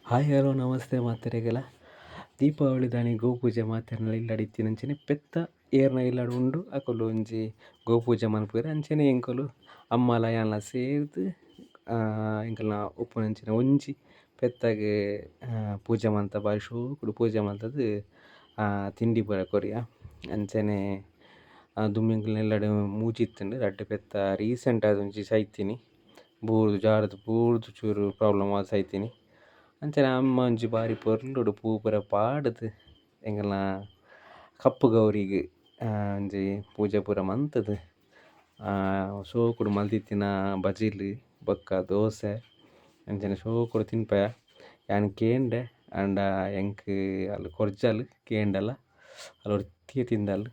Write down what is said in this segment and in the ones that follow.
Hi hello ನಮಸ್ತೆ ಮಾತೆರೆಗ್ಲ. ದೀಪಾವಳಿ ದಾನಿ ಗೋಪೂಜೆ ಮಾತೆರ್ನಲ ಇಲ್ಲಡ್ ಇತ್ತಿನಂಚನೆ ಪೆತ್ತ ಏರ್ನ ಇಲ್ಲಡ್ ಉಂಡು ಅಕುಲು ಒಂಜಿ ಗೋಪೂಜೆ ಮನ್ಪುವೆರ್ ಅಂಚನೆ ಎಂಕುಲು ಅಮ್ಮಲ ಯಾನ್ಲ ಸೇರ್ದ್ ಎಂಕಲ್ನ ಉಪ್ಪುನಂಚಿನ ಒಂಜಿ ಪೆತ್ತಗ್ ಪೂಜೆ ಮಂತ ಬಾರಿ ಶೋಕುಡು ಪೂಜೆ ಮಂತುದು ತಿಂಡಿ ಪೂರ ಕೊರಿಯ. ಅಂಚನೆ ದುಂಬು ಎಂಕಲ್ನ ಇಲ್ಲಡ್ ಮೂಜಿ ಇತ್ತ್ಂಡ್ ರಡ್ಡ್ ಪೆತ್ತ ರೀಸೆಂಟ್ ಆದ್ ಒಂಜಿ ಸೈತಿನಿ ಬೂರ್ದು ಜಾರ್ದ್ ಬೂರ್ದು ಚೂರು ಪ್ರೋಬ್ಲಮ್ ಆದ್ ಸೈತಿನಿ. ಅಂಚನೆ ಅಮ್ಮ ಒಂಜಿ ಬಾರಿ ಪೊರ್ಲುಡು ಪೂ ಪೂರ ಪಾಡ್ದ್ ಎಂಕಲ್ನ ಕಪ್ಪು ಗೌರಿಗ್ ಒಂಜಿ ಪೂಜೆ ಪೂರ ಮಂತುದು ಶೋಕುಡು ಮಲ್ತಿತ್ತಿನ ಬಜಿಲ್ ಬೊಕ್ಕ ದೋಸೆ ಅಂಚನೆ ಶೋಕುಡು ತಿನ್ಪೆಯ. ಯಾನ್ ಕೇಂಡೆ ಆಂಡ ಎಂಕ್ ಆಲ್ ಕೊರ್ಜಲ್ ಕೇಂಡಲ ಆಲ್ ಒರ್ತಿಯೇ ತಿಂದಲ್.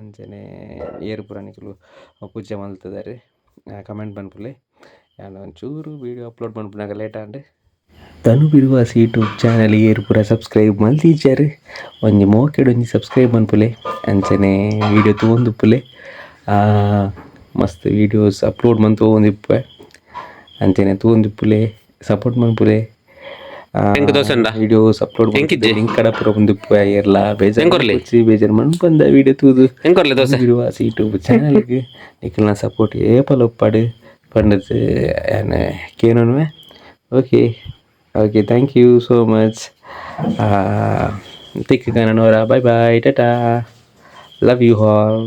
ಅಂಚನೆ ಏರ್ ಪೂರ ನಿಕುಲು ಪೂಜೆ ಮಲ್ತುದರ್ ಕಮೆಂಟ್ ಮನ್ಪುಲೆ ಯಾನ್ ಒಂಚೂರು ವೀಡಿಯೋ ಅಪ್ಲೋಡ್ ಮನ್ಪುನಗ ಲೇಟ್ ಆಂಡ್. ತನು ಬಿರುವಾಸ್ ಯೂಟ್ಯೂಬ್ ಚಾನಲ್ ಏರ್ ಪೂರ ಸಬ್ಸ್ಕ್ರೈಬ್ ಮಲ್ತಿಜರ್ ಒಂಜಿ ಮೋಕೆಡ್ ಒಂಜಿ ಸಬ್ಸ್ಕ್ರೈಬ್ ಮನ್ಪುಲೆ ಅಂಚನೆ ವೀಡಿಯೋ ತೂವೊಂದುಪ್ಪುಲೆ ಮಸ್ತ್ ವೀಡಿಯೋಸ್ ಅಪ್ಲೋಡ್ ಮಂತೊಂದಿಪ್ಪುವೆ ಅಂಚನೆ ತೂವೊಂದಿಪ್ಪುಲೆ ಸಪೋರ್ಟ್ ಮನ್ಪುಲೆ. ಎಂಕ್ ದೋಸೆ ಉಂಡಾ? ವೀಡಿಯೋಸ್ ಅಪ್ಲೋಡ್ ಎಂಕಿಜ್ಜಿ? ಲಿಂಕ್ ಕಡಪುರ ಉಂದಿಪ್ಪುವೆ ಏರ್ಲ ಬೇಜಾರ್ ಎಂಕೊರ್ಲಿ? ಮನ್ಪೊಡ್ಚಿ, ಬೇಜಾರ್ ಮನ್ಪಂದ ವೀಡಿಯೋ ತೂದು ಎಂಕೊರ್ಲೆ ದೋಸೆ? ಬಿರುವಾಸ್ ಯೂಟ್ಯೂಬ್ ಚಾನಲ್ಗ್ ನಿಕಲ್ನ ಸಪೋರ್ಟ್ ಏಪಲ ಉಪ್ಪಡ್ ಪಂಡುದು ಯಾನ್ ಕೇನೊನುವೆ. Okay okay thank you so much. ತಿಕ್ಕುಗ ನನೊರ. Bye bye, tata, love you all.